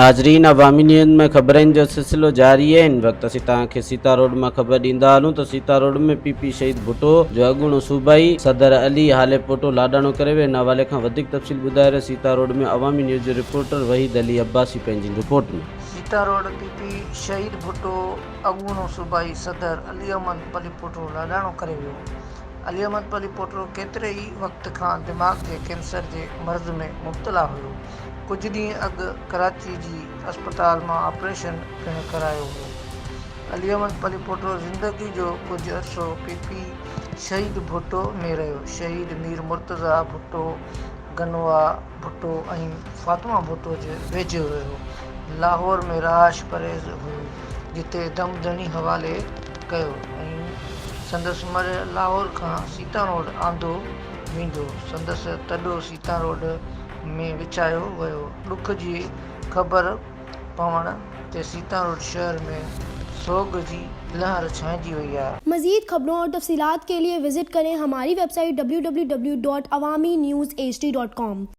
ناظرين عوامي نيوز ۾ خبرن جو سلسلو جاري آهي هن وقت اسين توهان کي سيتا روڊ مان خبر ڏيندا هلون ته سيتا روڊ ۾ پي پي شهيد ڀٽو جو اڳوڻو صوبائي صدر علي هاليپوٽو لاڏاڻو ڪري ويو ان حوالي کان وڌيڪ تفصيل ٻڌائي رهيو سيتا روڊ ۾ عوامي نيوز جو رپورٽر وحيد علي عباسي پنهنجي report ۾. Sita road, P P شهيد ڀٽو اڳوڻو صوبائي صدر علي احمد پليپوٽو لاڏاڻو ڪري ويو. علي احمد پليپوٽو ڪيتري ئي وقت کان دماغ جي ڪينسر جي مرض ۾ مبتلا هيو. ڪجهه ڏينهن اڳ ڪراچي جي اسپتال مان آپريشن پڻ ڪرايو هو. علي احمد پليپوٽو زندگي جو ڪجهه عرصو پي پي شهيد ڀٽو ۾ رهيو. شهيد مير مرتضيٰ ڀٽو، گنوا ڀٽو ۽ فاطمه ڀٽو جي ويجهو رهيو. لاهور ۾ رهائش پريز هيو، جتي دم ڌڻي حوالي ڪيو ۽ سندس مڙهه لاهور کان سيتاروڊ آندو ويندو. سندس تڏو سيتاروڊ ۾ وڇايو ويو. ڏک جي خبر پوڻ تي سيتاروڊ شهر ۾ سوڳ جي لهر ڇانئجي وئي آهي. مزيد خبرون اور تفصيلات ڪي ليي وزٽ ڪرين هماري website W W W dot Awami news H D dot com.